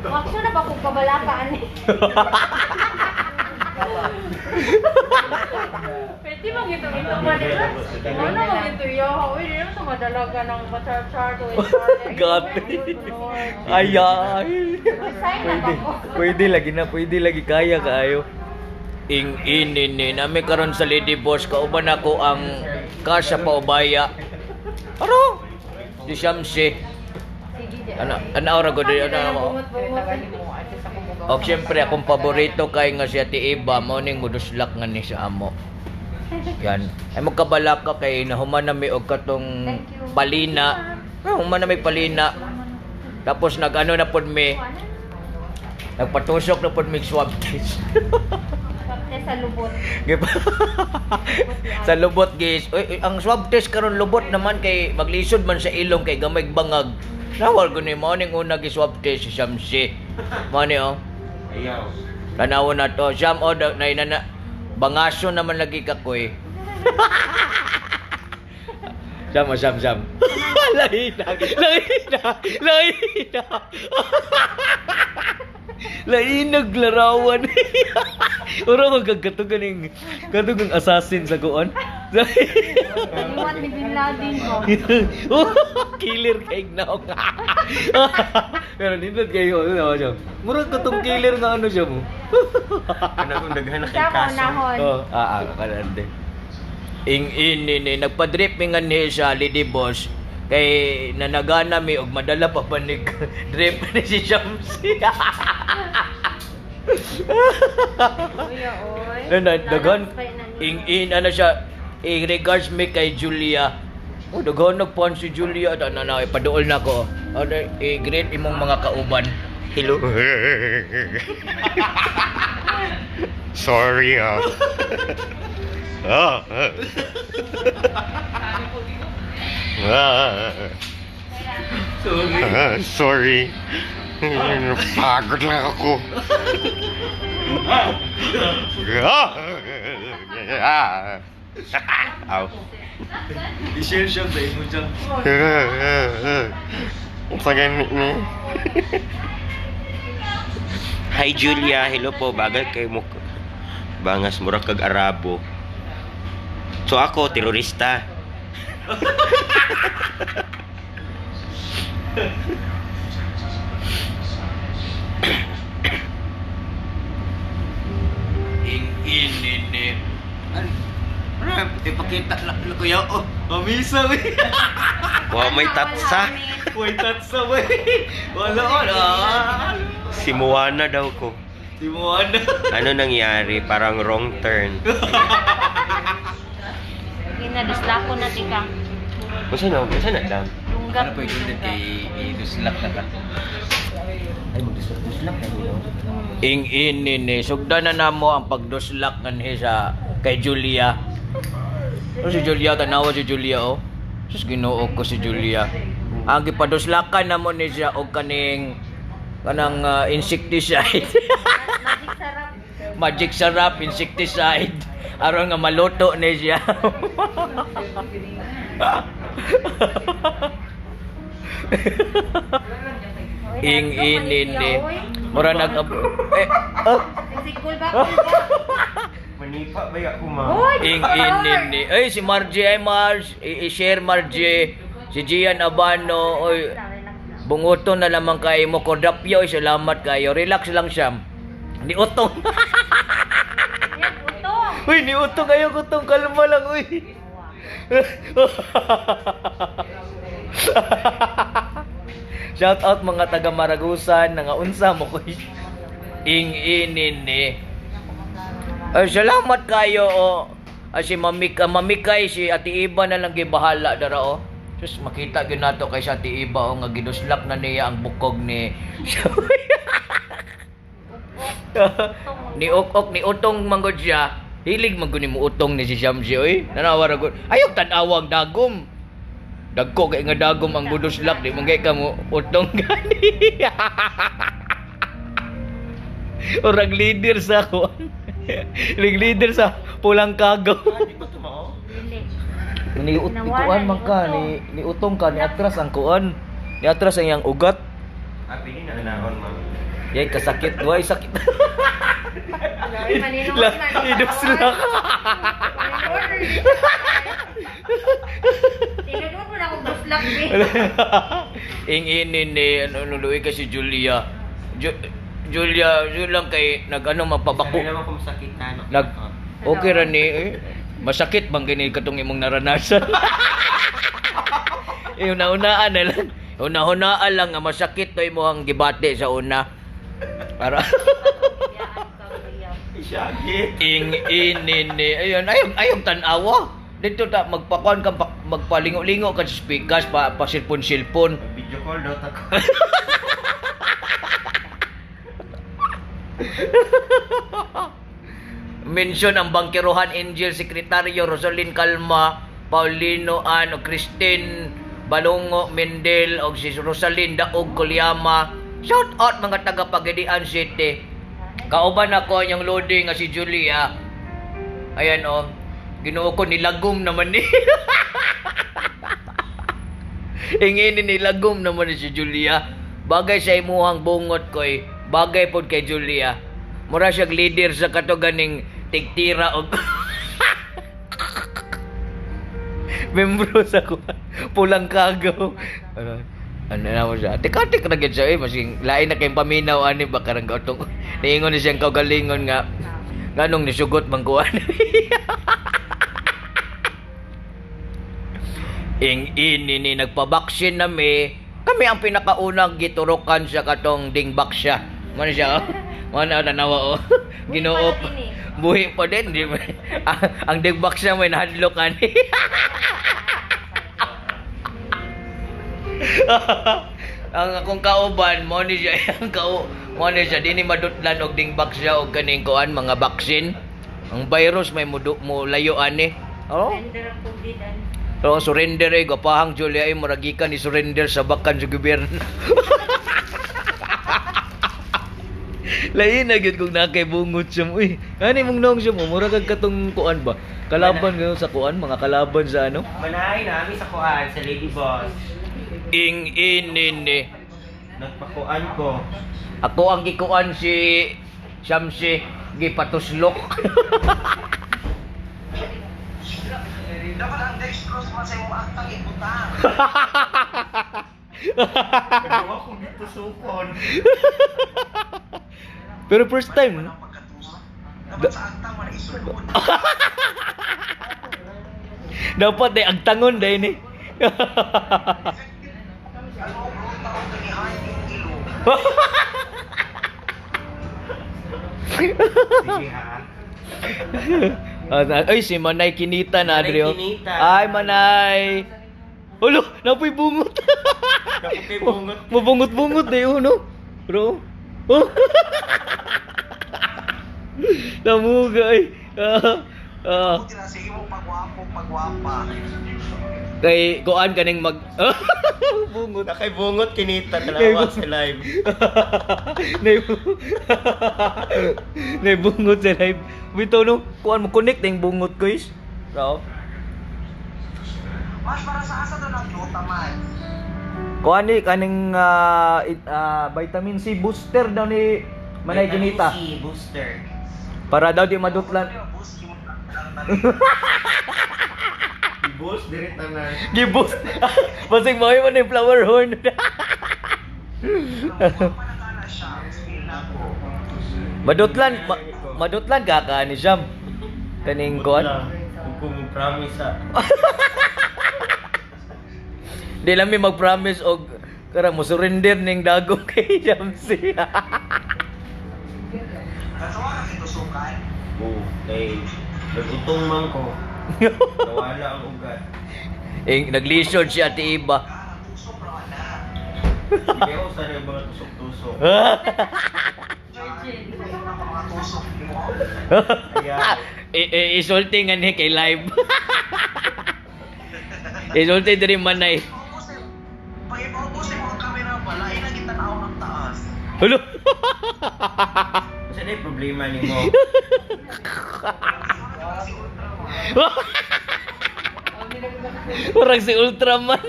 Wakso na ba kung kabalaka ani? Pwede bang ito ito man ito? Ano bang ito yo? Uy, di naman ito madalaga ng bachar-char to. Gati. Ay, ay. Resign na ba Pwede, ko? pwede lagi na, pwede lagi kaya kaayo. Ing ini ni nami karon sa Lady Boss kauban ako ang kasa paubaya. Aro. Si Shamsi. Sige, di. Ano, ano ra gud ano ako. Og siyempre akong paborito kay nga si Ate Eva mao ning muduslak nga ni sa amo. Yan. Ay magkabala ka kay nahuman na mi og katong Thank you. palina. Ay, human na mi palina. Tapos nag-ano na pod mi, nagpatusok na pod mi swab test. Swab sa lubot. Sa lubot guys. Uy, uy, ang swab test karon lubot naman kay maglisod man sa ilong kay gamay bangag. Nawal guni mo ning una gi swab test si Shamsi. Mo ni oh. Ayaw. Tanaw na to. Siyam o, na, na, na, bangaso naman lagi ka koy. Siyam o, siyam, siyam. Lahinag, lahinag, lahinag. Lainag larawan. Ura magkagkatugan ng katugang assassin sa kuan. Kaliwat ni Bin Laden ko. Killer kay gnaw. Pero nindot kayo ano siya. Murag katong killer nga ano siya mo. Ano kung daghan na kay Siya ko kaso. nahon. Oh, kalande. Ing ini ni nagpa-drip mi nga ni sa Lady Boss kay nanagana mi og madala pa pa ni drip ni si Shamsi. Uy, oy. Na na daghan Lalabas pa yun na niya. ing in ano siya in regards mi kay Julia. Oh, daghan nagpan si Julia na na, na ipaduol na ko. Ano i-greet imong mga kauban. Hello. Sorry, ah. Ah. Ah. Sorry. Ah, sorry. Pagod lang ako. Ah. Ah. Aw. I-share siya sa imo siya. Sa ganit ni. Hi Julia, hello po. Bagay kay mo. Bangas mura kag Arabo. So ako terorista. Ing ini ni. Ano? Ano? Ipakita na na kuya. Oh, mamisa we. Wa may tatsa. Way tatsa we. Wala wala. Si Moana daw ko. Di mo ano. Ano nangyari? Parang wrong turn. Ginaduslako na tika. Masa na? Masa na dam? Lunggat. Ano pa yung kay iduslak na ka? Ay, magduslak na gino. Ing ini ni sugdan na namo ang pagduslak nganhi sa kay Julia. Ano si Julia tanawa si Julia oh. Sus Ginoo ko si Julia. Ang gipaduslakan namo ni siya og kaning kanang insecticide. Magic sarap. Magic sarap insecticide aron nga maluto ni siya. Ing ini ni. Mura nag eh oh. Sikul ba? Kulba. Manipa ba ako ma? Uy! Ing ini ni. Ay si Margie ay Mars, i-share Margie. Si Gian Abano, oy bunguto na lamang kayo mo kodapyo, oy salamat kayo. Relax lang siya. Ni utong. Yan, utong. Uy, ni utong kayo kutong kalma lang, uy. Shout out mga taga Maragusan, nga unsa mo ko. Ing ini ni. Ay, salamat kayo o. Ay, si Mamika, Mamikay, si Ate Iba na lang gibahala dara o. Sus, makita gyud nato kay sa Ate Iba o nga giduslak na niya ang bukog ni ni Ok-ok ni Utong manggod siya. Hilig man gud ni mo utong ni si Shamsi oy. Nanawa ra gud. Ayaw tan-awang dagom. Dagko kay nga dagom ang buduslak di man kay ka mo utong gani. Orang leader sa ako. Ling leader sa Pulang Kagaw. Di ba tumao? Dili. Ni ut Nawala, kuan man ni ka utong. ni utong ka ni atras ang kuan. Ni atras ang iyang ugat. Ah, pwede na naon, ma'am. Yay, kasakit. Way, sakit. Ay, maninong man. Iduslak. Tinunod mo na akong duslak, eh. Ing ini ni ano nuluwi kasi Julia. Julia, yun lang kay nag-ano magpabako. Sabi naman kung masakit na, no? Nag Okay ra ni eh. Masakit bang gani katong imong naranasan? Eh, una-unaan na lang. Una-unaan lang nga masakit to imong gibati sa una. Para Shaggy. ing ini ni ayun ayong ayong tan-awa. Dito ta magpakuan ka magpalingo-lingo ka sa speakers pa pa silpon-silpon. Video call daw ta ko. Mention ang bangkerohan Angel Secretario Rosalyn Calma, Paulino Ano, Christine Balongo Mendel og si Rosalyn Daog Kulyama. Shout out mga taga Pagadian City. Kauban ako ang loading nga si Julia. Ayan oh. Ginoo ko nilagom naman ni. Ingini nilagom naman ni si Julia. Bagay sa imuhang bungot koy, bagay pod kay Julia. Mura siyang leader sa kato ganing tigtira og membro sa kuwan. Pulang kagaw. Ano, ano na mo siya? Teka-tek na gyud siya eh. Masing lain na kayong paminaw ani ba karang gautong niingon ni siyang kaugalingon nga nganong nisugot man kuan. Ing ini ni nagpabaksin na mi. Kami ang pinakaunang giturukan sa katong dingbak siya. Mano siya? Oh. Mano tanawa oh. Ginoo. pa din eh. Buhi pa din. Di ba? Ang dingbak siya may nahadlok ani. Ang akong kauban mo ni siya ang mo ni siya dinhi madutlan og dingbak siya og kaning kuan mga baksin. Ang virus may mudu, mo layo ani. Oh. Surrender ang COVID, ano. So, surrender eh, gwapahang Julia eh, murag gikan ni surrender sa bakan sa gobyerno. Lain na gyud kung nakay bungot siya mo. Uy, ani mong naong siya mo, mura kag katong kuan ba? Kalaban gayon sa kuan, mga kalaban sa ano? Manahay nami sa kuan, sa Lady Boss. Ing ini ni. Nagpakuan ko. Ako ang gikuan si Shamsi gipatuslok. Dapat ang dextrose man sa imong aktang ibutang. Nagawa kong gitusukon. Pero first time, no? Ang pagkatusok. Dapat sa aktang man isulod. Dapat day agtangon day ni. Ano ang ruta og kanihan yung ilong. Sige ha. Ah, ay, si Manay Kinita na, Manay Adrio. Kinita. Ay, Manay. Ulo, napoy bungot. Napoy bungot. Mabungot-bungot na yun, no? Bro. Oh. Namugay. Ah, ah. Buti na sa imong pagwapo, pagwapa. Kay kuan kaning mag bungot. Nakay bungot kinita talawa sa live. Nay Nay bungot sa live. Bitaw no, kuan mo connect na yung bungot guys. Bro. Mas para sa asa doon ang luta man. Kuan ni kaning vitamin C booster daw ni Manay Vitamin Ginita. C booster. Para daw di madutlan. Bus yung I-boost diri tanan. Giboost. Basig mo man yung flower horn. Gwapa na kana siya. Feel na ko. Madutlan, madutlan ka ka ni Jam. Kaning kuan. Kung ko mo promise ah. Di lang mi mag-promise og karang mo surrender ning dagom kay Jamsi. Kasuwa ka kitusukan. Oh, kay nagutong man ko. Nawala ang ugat. Eh, naglisod si Ate Iba. Ah, tusok ra na. Hindi ako sa mga tusok-tusok. Virgin. Ano ka mga tusok mo? Kaya, Isulti nga ni kay live. Isulti diri manay. Pag ipaubos mo ang camera pala, ay nagitanaw ng taas. Hulo. Kasi na yung problema ni mo. Si Ultraman. Murag si Ultraman.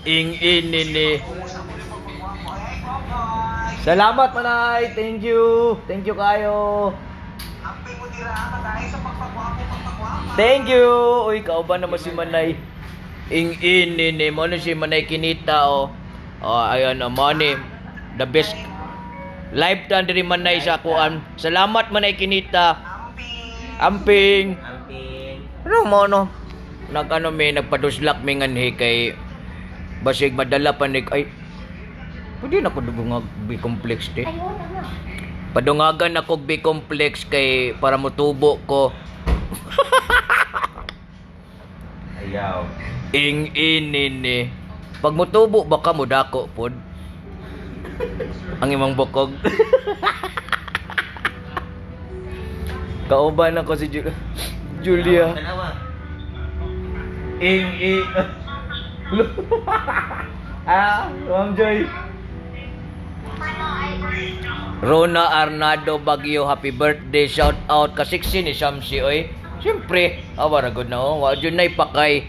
Ing ini ni. Focus ako yung pagpagwapo. Ay, bye-bye. Salamat, Manay. Thank you. Thank you kayo. Amping mo dira ka dahil sa pagpagwapo, pagpagwapo. Thank you. Uy, kauban naman si Manay. Ing ini ni mo si Manay Kinita oh. Oh, ayun oh, mo ni the best live tan diri Manay sa kuan. Salamat, Manay Kinita. Amping. Amping. Amping. Ano mo no? Nag ano mi nagpaduslak mi nganhi kay basig madala pa ni ay pwede na ko dungag B complex te. Ayun, ano? Padungagan ako B complex kay para motubo ko. Ayaw. Ing ini ni. Pag motubo baka modako pod. Ang imong bukog. Kauban ako si Julia. Dalawa. Ing i. Ah, Ma'am Joy. Rona Arnado Bagyo, happy birthday, shout out kasiksi ni Shamsi oy. Siyempre, awara gud na oh, wa jud nay pakay.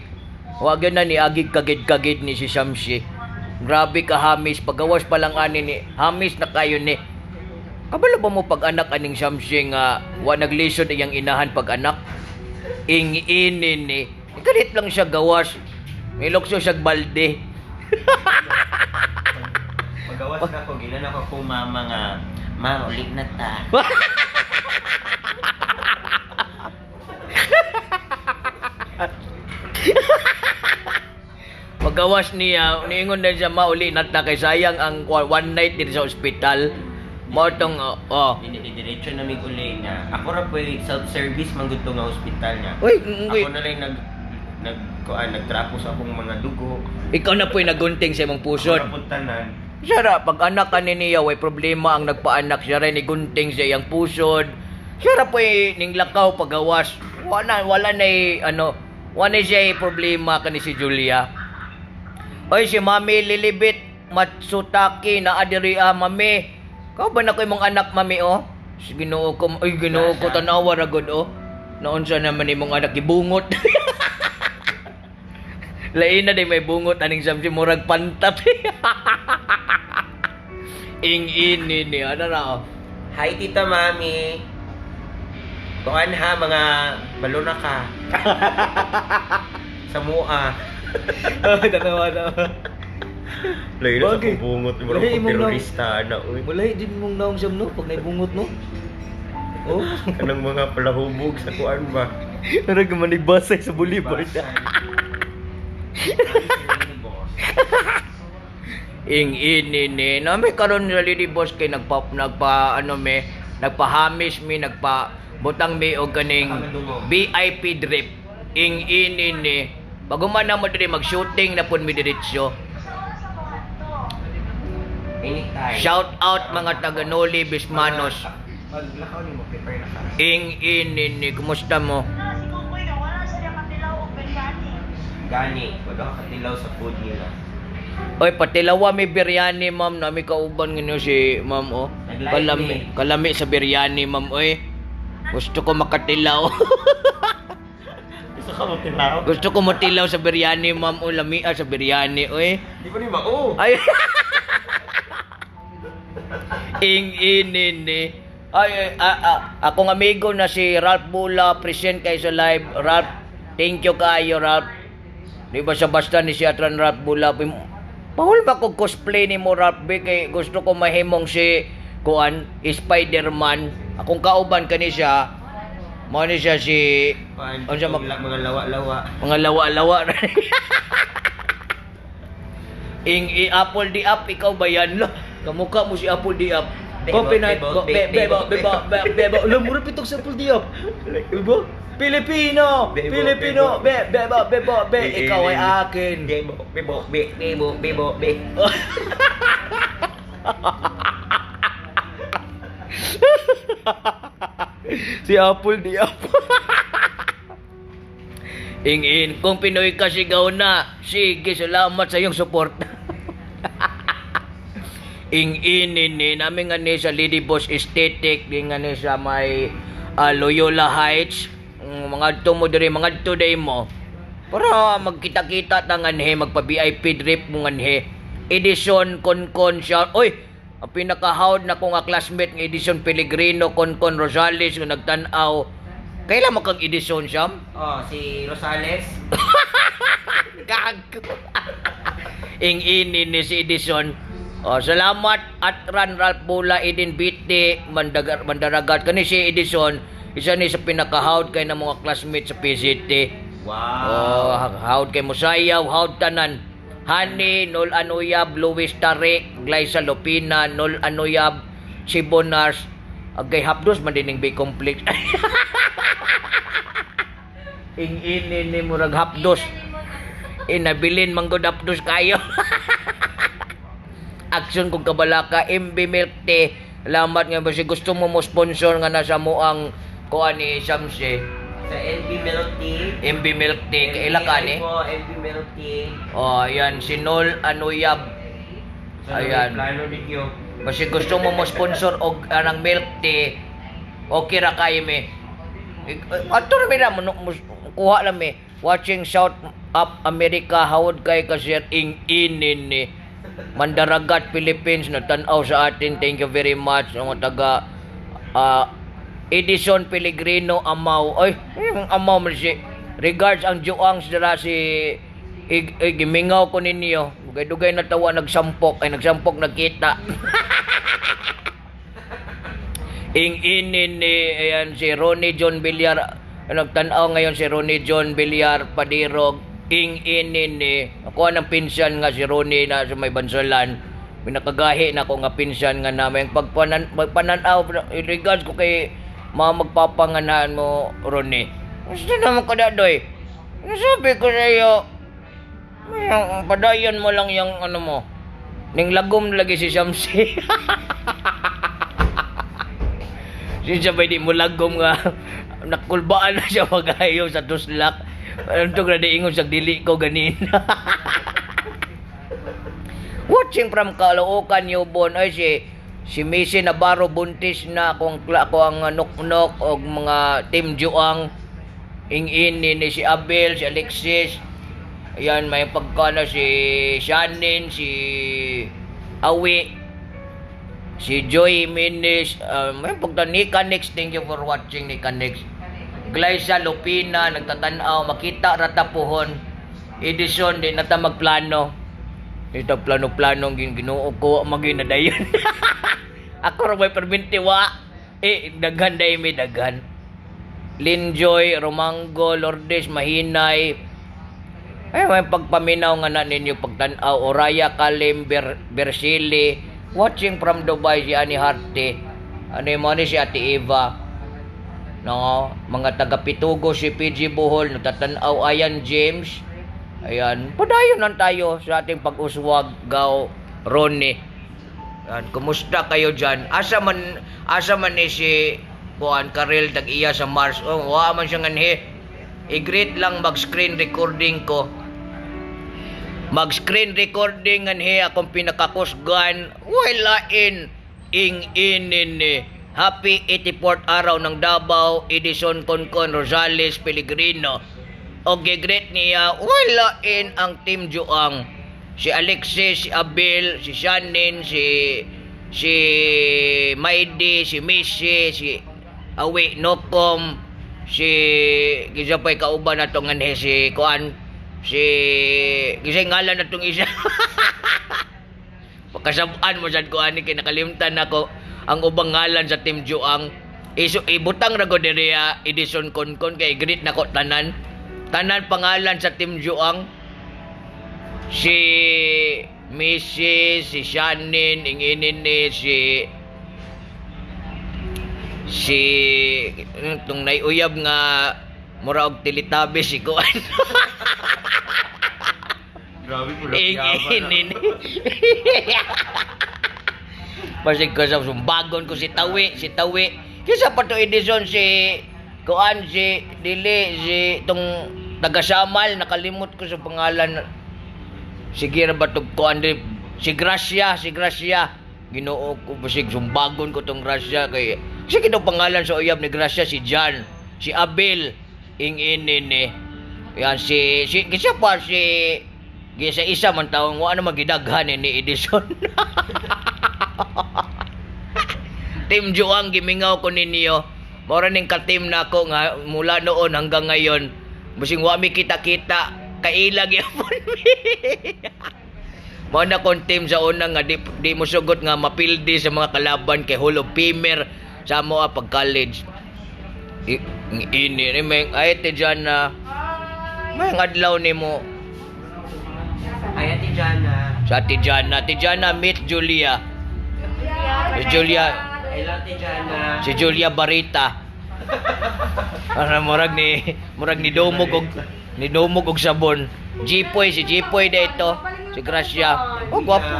Wa gyud na ni agig kagid-kagid ni si Shamsi. Grabe ka hamis, pagawas pa lang ani ni hamis na kayo ni. Kabalo ba mo pag anak aning Shamsi nga wa naglisod iyang inahan pag anak? Ing ini ni. Ikalit lang siya gawas. May lukso siya balde. Pagawas na ko, ginan ako kung mama nga, ma, ulit na ta. Pagawas niya, niingon din siya mauli na ta kay sayang ang one night dito sa ospital. Mao tong oh, oh. Dinidiretso na mig uli niya. Ako ra po self-service man gud to nga ospital niya. Uy, uy. Ako na lang nag nag kuan nagtrapo sa akong mga dugo. Ikaw na po'y nagunting sa imong Ako pusod. ra pud tanan. Siya ra, pag anak ka ni niya, way problema ang nagpaanak siya rin, igunting sa iyang pusod. Siya ra po'y ninglakaw pagawas. Wala, wala na ano, wala na siya problema kani si Julia. Oy, si Mami Lilibet Matsutaki na adiri ah, Mami. Kau ba na ko imong anak, Mami, oh? Si Ginoo ko, oy, Ginoo ko, tanawa ra gud, oh. Naunsa naman imong anak, gibungot. Lain na di may bungot aning samsi murag pantap. Ing ini ni ano na oh. Hi Tita Mami. Kuan ha mga balona ka. Sa mua. Tanawa tanawa. Lain na sa Bagay. akong bungot murag Lahi pag imong naong- terorista na uy. Mulay din mong naong siyam no pag naibungot no. Oh, Kanang mga palahubog sa kuan ba. murag man nagbasay sa Boulevard. Ing ini ni na may karon sa Lady Boss kay nagpa nagpa ano me nagpahamis mi nagpa butang mi og kaning VIP drip. Ing ini ni pag human na mo diri mag-shooting na pud mi diretso. Anytime. Shout out mga taga Noli Bismanos. Maglakaw nimo prepare na ka. Ing ini ni kumusta mo? Na, si Kukoy na wala siya katilaw og biryani. Gani, wala ka katilaw sa food nila. Oy, patilawa may biryani, ma'am. Nami kauban ngayon si ma'am, oh. Nag-live Kalami, eh. kalami sa biryani, ma'am, oy. Gusto ko makatilaw. Gusto ka matilaw? Gusto ko matilaw sa biryani, ma'am. Oh, lamia sa biryani, oy. Di ba ni mao? Ay. Ing ini ni. Ay, ay, ah, ah, akong amigo na si Ralph Bula, present kayo sa live. Ralph, thank you kayo, Ralph. Di ba sa basta ni si Atran Ralph Bula? Pahul ba ko cosplay ni mo, Ralph B? Kay gusto ko mahimong si Kuan, Spider-Man. Akong kauban kani siya. Mao ni siya si Kuan, Unsa mga lawa-lawa. mga lawa-lawa. Ing i Apple di up ikaw ba yan? Lo, kamukha mo si Apple di up. Bebo, Kopi na bebo, be bebo bebo, bebo be bebo. Lo mura pitok sa Apple di up. Ibo? Pilipino, Bebo, Pilipino, bebo. be bebo bebo be ikaw ay akin. Bebo, bebo, be, bebo, bebo, be. Si Apple di up. Ing in, kung Pinoy ka sigaw na. Sige, salamat sa iyong suporta. Ing in ni namin nga ni sa Lady Boss Aesthetic di nga ni sa may Loyola Heights. Mga adto mo diri, mga adto day mo. Para magkita-kita ta nganhe, magpa VIP drip mo nganhe. Edison Concon siya. Oy, ang pinakahawd na ko nga classmate nga Edison Pellegrino Concon Rosales nga nagtan-aw. Kailan mo kang Edison siya? Oh, si Rosales. Gago. Ing ini ni si Edison. Oh, salamat at Ran Ralph Bula Eden BT Mandagar Mandaragat kani si Edison isa ni sa pinakahawd kay ng mga classmate sa PCT. Wow. Oh, hawd kay Musayaw, hawd tanan. Hani, Nol Anuyab, Luis Tarek, Glyza Lupina, Nol Anuyab, Sibonars, agay hapdos man dining B complex. Ing ini ni murag hapdos. Inabilin manggod hapdos kayo. Action kung kabalaka, MB Milk Tea. Salamat nga ba si gusto mo mo sponsor nga nasa mo ang kuan ni Samsi. Sa LB Milk Tea. MB Milk Tea, kaila ka ni? Po, LB Milk Tea. Oh, ayan, si Nol Anuyab. Sa Ayan. Plano ninyo. Basta gusto mo mo sponsor og anang milk tea, okay ra kayo mi. Ato ra mi na kuha lang mi. Watching South Up America hawod kay kasi ing inin ni Mandaragat Philippines na tan-aw sa atin. Thank you very much ang mga taga Edison Pellegrino Amaw. Ay, yung Amaw man si Regards ang Juang dira si gimingaw ko ninyo. Dugay-dugay na tawa nagsampok ay nagsampok nagkita. Ing ini ni ayan si Ronnie John Villar nagtan-aw ngayon si Ronnie John Villar Padirog. Ing ini ni ako ang pinsan nga si Ronnie na sa may bansalan. Pinakagahi na ko nga pinsan nga namin pagpanan-aw regards ko kay mga magpapanganahan mo Ronnie. Gusto naman ko na doy. Sabi ko sa iyo, padayon mo lang yung ano mo. Ning lagom lagi si Shamsi. Siya sabay di mo lagom nga nakulbaan na siya magayo sa tuslak. Ano to di ingon sa dili ko ganina. Watching from Caloocan, Yubon. Ay si si Missy Navarro buntis na akong ako ang nuknok og mga team Juang ing-ini ni si Abel, si Alexis. Ayan, may pagkana si Shanin, si Awi, si Joy Minis, may pagka Nika Nix, thank you for watching Nika Nix. Glyza Lupina, nagtatanaw, makita rata pohon. Edison, di na ta magplano. Dito plano-plano gin Ginoo ko magin na dayon. Ako ra may perminti wa. Eh daghan day may daghan. Linjoy, Romango, Lourdes, Mahinay. Ay, may pagpaminaw nga na ninyo pagtan-aw. Oraya Kalim, Bersili. Watching from Dubai si Ani Harte. Ano yung mga ni si Ate Eva. No, mga taga Pitugo si PG Bohol, nagtatanaw ayan James. Ayan, padayon lang tayo sa ating pag-uswag gaw Ronnie. Ayan, kumusta kayo dyan? Asa man ni si Kuan Karel tag-iya sa Mars. Oh, wa man siya nganhi. I-greet lang mag-screen recording ko. Mag-screen recording nganhi akong pinakakusgan. Wala in ing inin ni. Happy 84th araw ng Davao, Edison Concon Rosales Pellegrino. O gigreet niya, wala in ang Team Juang. Si Alexis, si Abel, si Shanin, si si Maidi, si Missy, si Awi Nokom, si gisa pa'y kauban na itong anhe, si Kuan, si gisa ngalan na itong isa. Pagkasabaan mo sad ko ani kay nakalimtan nako ang ubang ngalan sa Team Juang. Iso ibutang ra ko diri Edison Concon kay greet nako tanan. Tanan pangalan sa Team Juang. Si Missy, si Shanin, inginin ni si si itong naiuyab nga mura og Teletubbies si kuan. Grabe po, Inginin. Basig ko sa sumbagon ko si Tawi, si Tawi. Kisa pa to Edison si kuan si dili si itong taga Samal nakalimot ko sa pangalan. Sige ra ba tog kuan diri si Gracia, si Gracia. Ginoo ko basig sumbagon ko tong Gracia kay sige daw pangalan sa uyab ni Gracia si John, si Abel inginin ni. Yan si kisa pa si gisa isa man taong wa na magidaghan ni Edison. Team Juang, gimingaw ko ninyo. Mora ning ka-team na ako nga mula noon hanggang ngayon. Busing wa mi kita-kita, kaila gyapon mi. Mao na kon team sa una nga di mo sugot nga mapildi sa mga kalaban kay Hall of Famer sa amo pag college. Ini ni may ay te na may adlaw nimo. Ay, Ate Jana. Sa Ate Jana. Ate Jana, meet Julia. Si Julia. Hello, Ate Jana. Si Julia Barita. Para murag ni dumog og sabon. Jipoy si Jipoy dito. Si Gracia. Oh, gwapo.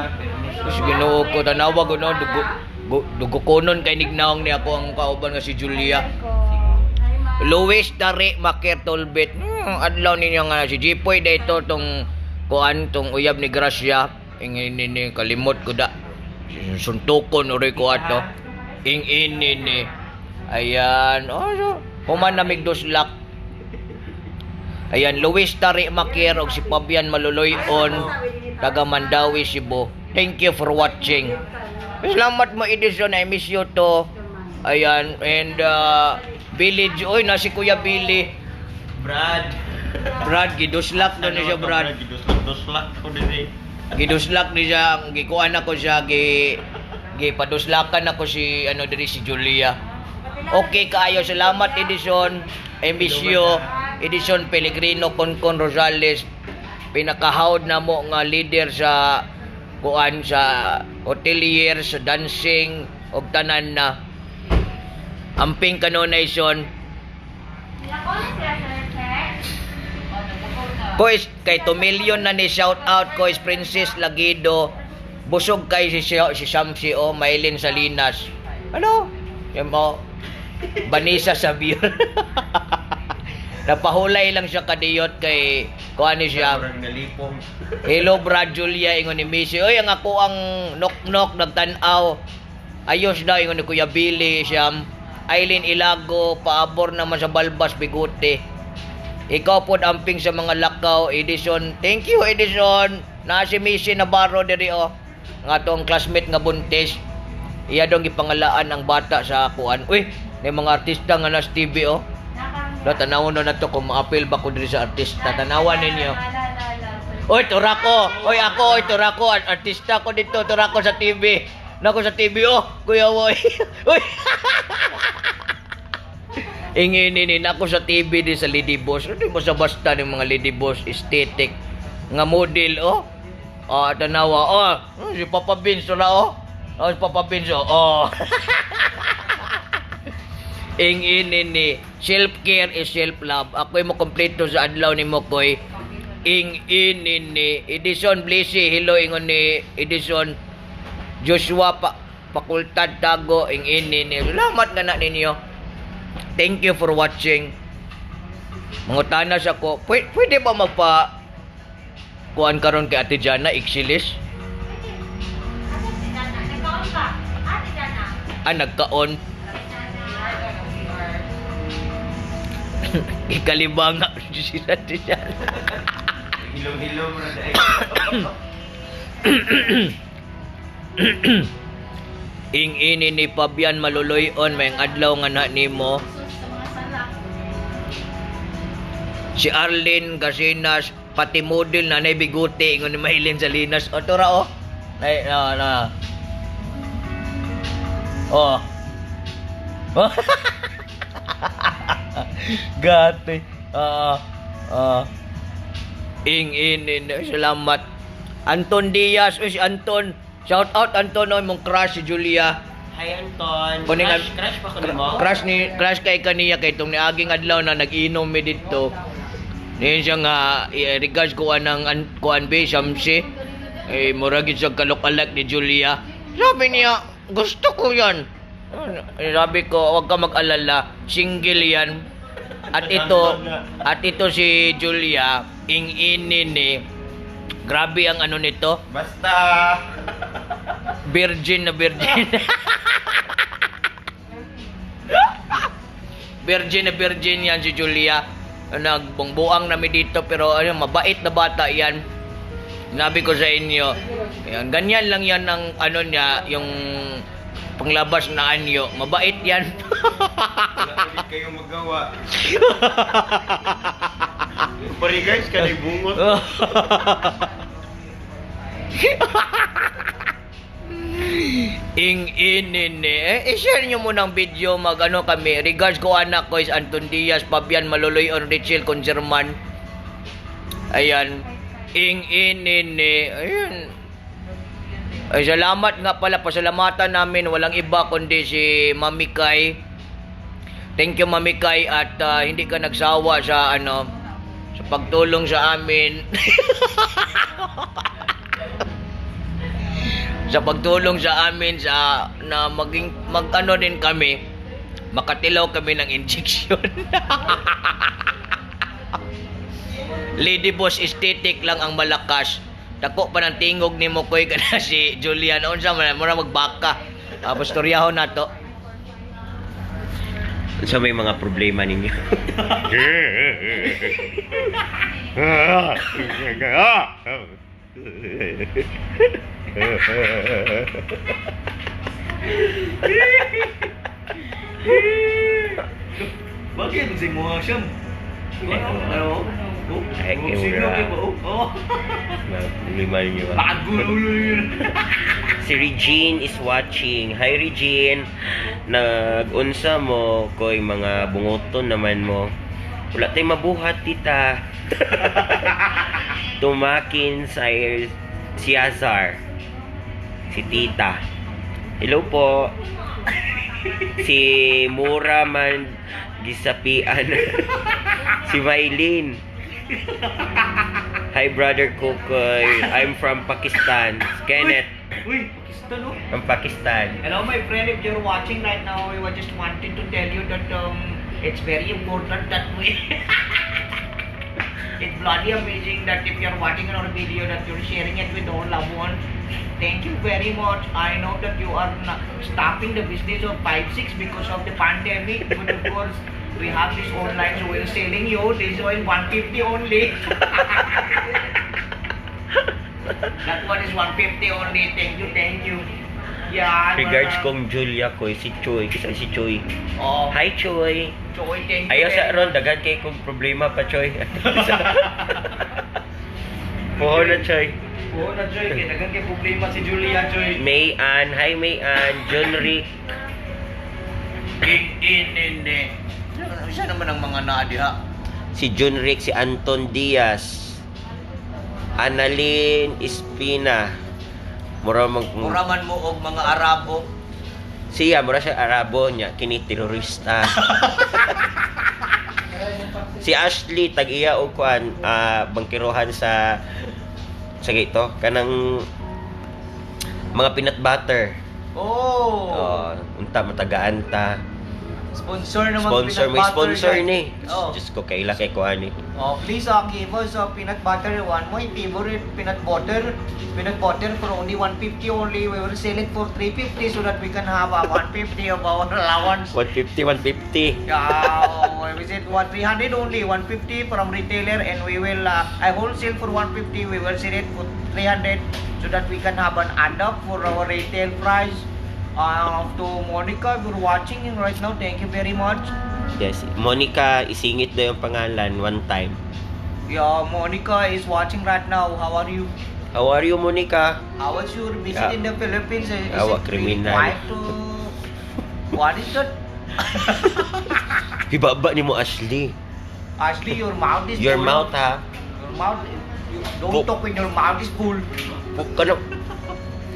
Diyos, Ginoo ko tanawa ko no dugo dugo konon kay nignaong ni ako ang kauban nga si Julia. Luis Tari Makir Tolbit. Adlaw ninyo nga si Jipoy dito tong kuan tong uyab ni Gracia. Ing ini ni kalimot ko da. Suntukon uri ko ato. Ing ini ni. Ayan. Oh, so, human na migduslak. Ayan, Luis Tari Makir og si Fabian Maluloyon, taga Mandawi, Cebu. Thank you for watching. Salamat mo, Edison. I miss you to. Ayan, and Billy, oy, na si Kuya Billy. Brad. Brad, giduslak na ni siya, Brad. Giduslak-duslak ko din eh. Giduslak ni siya, gikuan ako siya, gipaduslakan ako si, ano, diri si Julia. Okay kaayo, salamat Edison. I miss you. Edison Pellegrino Concon Rosales. Pinakahawd na mo nga leader sa kuan sa hotelier, sa dancing, og tanan na. Amping kanunay son. Kois kay 2 million na ni shout out Kois Princess Lagido. Busog kay si Shamsi o Maylin Salinas. Ano? Yan mo. Vanessa Xavier. Napahulay lang siya kadiyot kay kuan ni siya. Murag nalipong. Hello Brad Julia ingon ni Missy. Oy, ang ako ang knock-knock nagtan-aw. Ayos daw ingon ni Kuya Billy siyam. Aileen Ilago paabor naman sa Balbas Bigote. Ikaw pod amping sa mga lakaw, Edison. Thank you, Edison. Na si Missy Navarro diri oh. Nga atong classmate nga buntis. Iya dong gipangalaan ang bata sa kuan. Uy, may mga artista nga nas TV oh. No, tanawon na nato kung maapil ba ko diri sa artista. Tanawan ninyo. Oy, turako. Oy, ako, oy, turako. Artista ko dito, turako sa TV. Nako sa TV, oh, Kuya Woy. Uy. Inginin ako sa TV di sa Lady Boss. Hindi mo sa basta ng mga Lady Boss aesthetic nga model, oh. Ah, tanawa. Oh, si Papa Vince na, oh. Oh, si Papa Vince, oh. Oh. Ing ini ni self-care is self-love. Ako'y mo kompleto sa adlaw ni Mokoy. Ing ini ni Edison Blessy, hello ingon ni Edison Joshua pa Fakultad Tago ing ini ni. Salamat nga na ninyo. Thank you for watching. Mangutanas ako, pwede ba magpa kuan karon kay Ate Jana Ixilis? Ah, nagkaon. Ikalibanga si Ate Jana. Hilom-hilom ra dai. Ing ini ni Fabian Maluloyon may adlaw nga na nimo. Si Arlene Casinas pati model na nay biguti ingon ni Maylin Salinas. O tura oh. Nay na na. Oh. Oh. Gati. Ah. Ah. Ing ini ni salamat. Anton Diaz, uy si Anton. Shout out Anton oy mong crush si Julia. Hi, Anton. Kuning Crush, crush pa ko nimo? Crush ni crush kay kaniya kay tong niaging adlaw na nag-inom mi didto. Niyan siya nga regards ko anang kuan be Shamsi. Eh mura gid siya kalok-alak ni Julia. Sabi niya, gusto ko 'yan. Eh, sabi ko, huwag ka mag-alala, single 'yan. At ito si Julia, ing ini ni grabe ang ano nito, Basta! virgin na virgin. Virgin na virgin yan si Julia. Nagbongbuang nami dito pero ano, mabait na bata yan. Sinabi ko sa inyo, ayan, ganyan lang yan ang ano niya, yung panglabas na anyo. Mabait yan. Wala ulit kayong magawa. Pare guys, kanay bungot. Ing inini. Eh, i-share nyo muna ang video. Mag ano kami. Regards ko anak ko is Anton Diaz, Fabian Maluloy, on Richel Conserman. Ayan. Ing inini. Ayan. Ay, salamat nga pala. Pasalamatan namin. Walang iba kundi si Mami Kai. Thank you, Mami Kai, at hindi ka nagsawa sa ano sa pagtulong sa amin. Sa pagtulong sa amin sa na maging mag-ano din kami, makatilaw kami ng injection. Lady Boss Aesthetic lang ang malakas. Dako pa ng tingog ni Mokoy kana si Julian. Unsa man mura magbaka. Tapos storyahon nato. Sa may mga problema ninyo. Bakit si mo siya? Ano? Ay, kaya Oh. Mga problema ninyo. Pagulo yun. Si Regine is watching. Hi Regine. Nag-unsa mo koy mga bungoton naman mo. Wala tay mabuhat, tita. Tumakin sa si Azar. Si tita. Hello po. Si Mura man gisapian. Si Mylene. Hi brother Kukoy. I'm from Pakistan. Kenneth. Uy, Pakistan oh. From Pakistan. Hello, my friend. If you're watching right now, we were just wanted to tell you that it's very important that we. It's bloody amazing that if you're watching our video, that you're sharing it with all loved ones. Thank you very much. I know that you are not stopping the business of 5-6 because of the pandemic, but of course, we have this online, so we're selling you. This one 150 only. That one is 150 only. Thank you, thank you. Yeah. I'm Regards gonna- kong Julia ko, si Choi. Kisa si Choi. Oh, Hi Choi. Choy, thank you Ayaw sa very ron, daghan kay kong problema pa Choi. Puho na Choi. Oo na Joy, kay daghan kay problema si Julia Joy. May Ann, hi May Ann, John Rick. In, in, in, in. Isa naman ang mga naadiha. Si John Rick, si Anton Diaz. Annalyn Espina. Mura mag Mura man mo og mga Arabo. Siya, mura siya Arabo niya, kini terorista. Si Ashley tag iya og kuan bangkirohan sa gito kanang mga peanut butter. Oh. Oh, unta matagaan ta. Sponsor naman Sponsor, peanut may butter sponsor dyan. ni. Oh. Diyos ko, kaila kay kuan ni. Oh, please give us peanut butter. One my favorite peanut butter. Peanut butter for only 150 only. We will sell it for 350 so that we can have 150 of our allowance. 150, 150. Yeah, we said what 300 only, 150 from retailer, and we will I wholesale for 150. We will sell it for 300 so that we can have an add up for our retail price. To Monica, if you're watching right now, thank you very much. Yes, Monica, isingit daw yung pangalan one time. Yeah, Monica is watching right now. How are you? How are you, Monica? How was your visit Yeah. in the Philippines? Is Awa, it really criminal. quite, what is that? Hibaba ni mo, Ashley. Ashley, your mouth is Your full. mouth, ha? Your mouth. You don't Go. talk when your mouth is full. Puk ka na.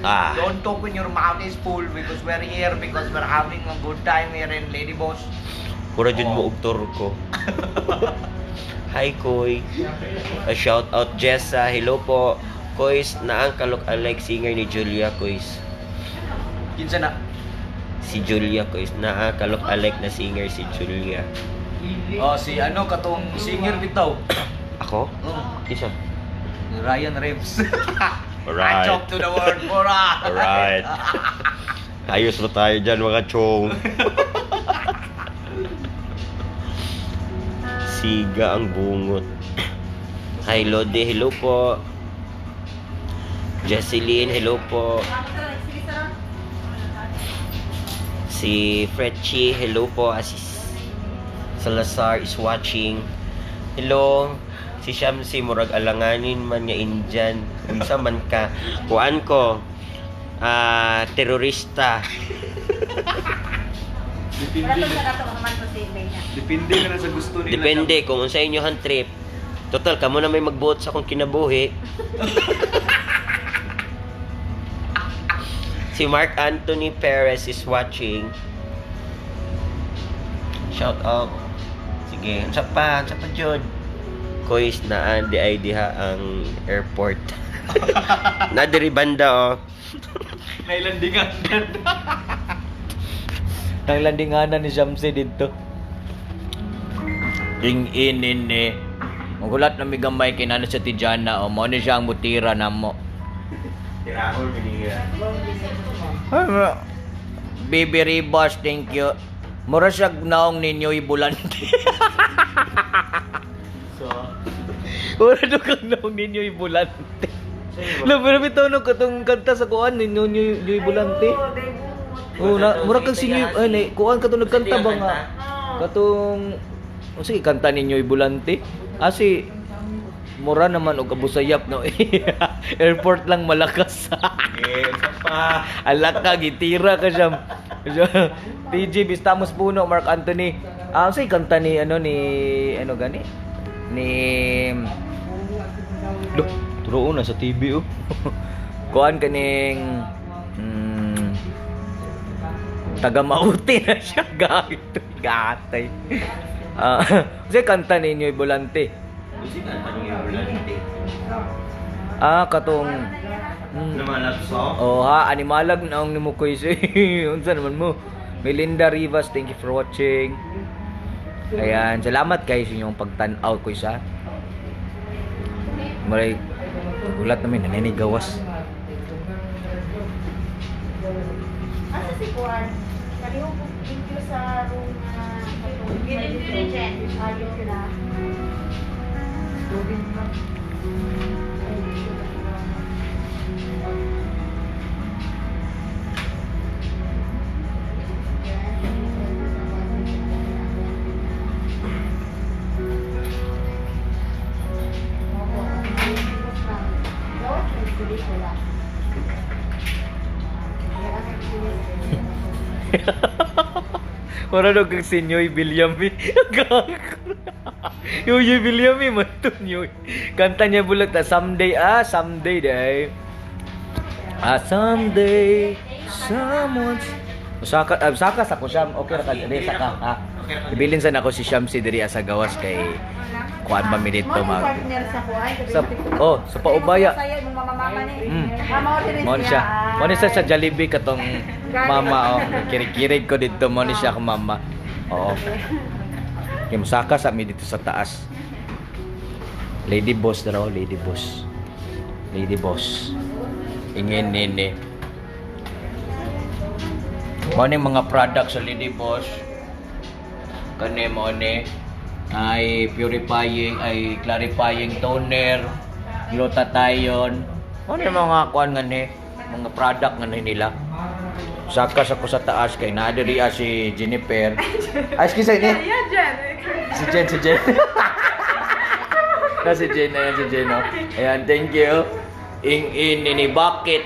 Ah. Don't talk when your mouth is full because we're here because we're having a good time here in Lady Boss. Mura jud mo og turko. Hi, Koy. A shout out, Jessa. Hello po. Koys, naang kalok alike singer ni Julia, Koys. Kinsa na? Si Julia, Koys. Naa kalok alike na singer si Julia. Oh, si ano katong singer bitaw. Ako? Oh, Isa. Ryan Reeves. Alright. I talk to the world, Bora. Alright. Ayos ba tayo dyan, mga chong? Si Siga ang bungot. Hi Lodi, hello po. Jesseline, hello po. Si Fretchie, hello po. Asis Salazar is watching. Hello. Si Shamsi, murag alanganin man nga Indian. Unsa man ka. Kuan ko. Ah, terorista. Wala to sa dato man ko si Benya. Depende ka na sa gusto nila. Depende kung unsa inyohan trip. Total, kamo na may magbuot sa akong kinabuhi. Si Mark Anthony Perez is watching. Shout out. Sige, unsa pa? Unsa pa jud? Kois na di ay diha ang airport. Na diri banda oh. Nailandingan. Nang landinganan ni Shamsi dito. Ring in in eh. Magulat na mi gamay kay nana sa Tijana o mo ni siya ang mutira namo. Tirahol niya. Baby Ribas, thank you. Mura siya naong ninyo ibulante. So, Mura do kang naong ninyo ibulante. Lo pero bitaw no katong kanta sa kuan ninyo ninyo ibulante. Oh, na, mura kang sinyo ay eh, kuan katong nagkanta ba nga? Katong oh, sige kanta ninyo ibulante. Ah si mura naman og abusayap no. Airport lang malakas. eh, unsa pa? Alak ka, gitira ka siya. TJ, Bistamos Puno, Mark Anthony. Ah, say kanta ni ano ni ano gani? Ni Loh, turoon na sa TV oh. Kuan kaning taga Mauti na siya gagito gatay. Ah, say kanta ninyo Bolante. Unsa kanta niya Bolante? Ah, katong Naman love song. Oh ha, animalag naong nimo ko. Unsa naman mo? Melinda Rivas, thank you for watching. Ayan, salamat kayo sa inyong pagtan-aw ko isa. Maray, gulat namin, naninigawas. Asa si Kuan? Kaliho ko video sa room na Jen. Ayo sila. Wala daw kang si Nyoy Villami. Yoy Villami man to Nyoy. Kanta niya bulat ah, someday ah, someday day. Ah, someday someone's Saka ah, saka sa ko siyam. Okay ra ka diri saka ha. Ibilin sa nako si Shamsi diri sa gawas kay kuan pa mi dito Mo mag. partner sa Kuan. Sa oh, sa paubaya. Saya imong mama-mama ni. Mama rin Mo ni siya. Mo ni siya sa Jollibee katong mama oh. Kirig-kirig ko dito mo ni siya akong mama. Oo. Kay mosaka sa mi dito sa taas. Lady boss na raw, lady boss. Lady boss. Ingin nini. Mo ni mga product sa lady boss. Kani mo ni ay purifying ay clarifying toner, glutathione. Mo ni mga kuan nga ni, mga product nga ni nila. Saka sa ko sa taas kay naa diri ah, si Jennifer. Ay, excuse ni. Yeah, Jen. Si Jen, si Jen. Na si Jen, ayan si Jen, oh. Ayan, thank you. Ing in ini bakit?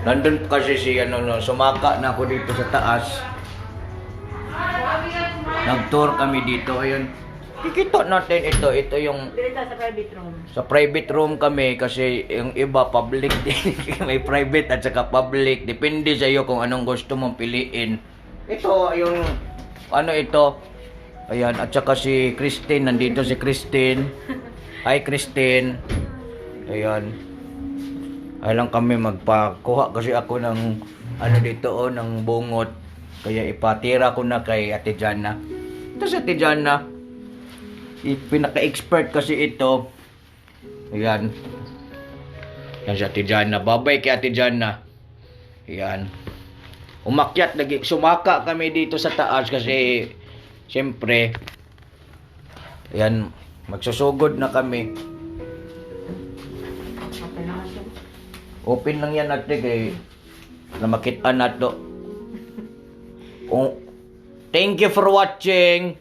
Nandun kasi si ano no, sumaka na ako dito sa taas. Nag-tour kami dito, ayun. Kikita natin ito, ito yung Dili ta sa private room. sa private room kami kasi yung iba public din. May private at saka public. Depende sa iyo kung anong gusto mong piliin. Ito yung ano ito. Ayan, at saka si Christine, nandito si Christine. Hi Christine. Ayan. Ay lang kami magpakuha kasi ako ng ano dito oh, ng bungot. Kaya ipatira ko na kay Ate Jana. Ito si Ate Jana. Pinaka-expert kasi ito. Ayan. Yan si Ate Jana. Babay kay Ate Jana. Ayan. Umakyat lagi. Sumaka kami dito sa taas kasi siyempre Ayan, magsusugod na kami. Okay na siya. Open lang yan ate kay na makita nato. Oh, thank you for watching.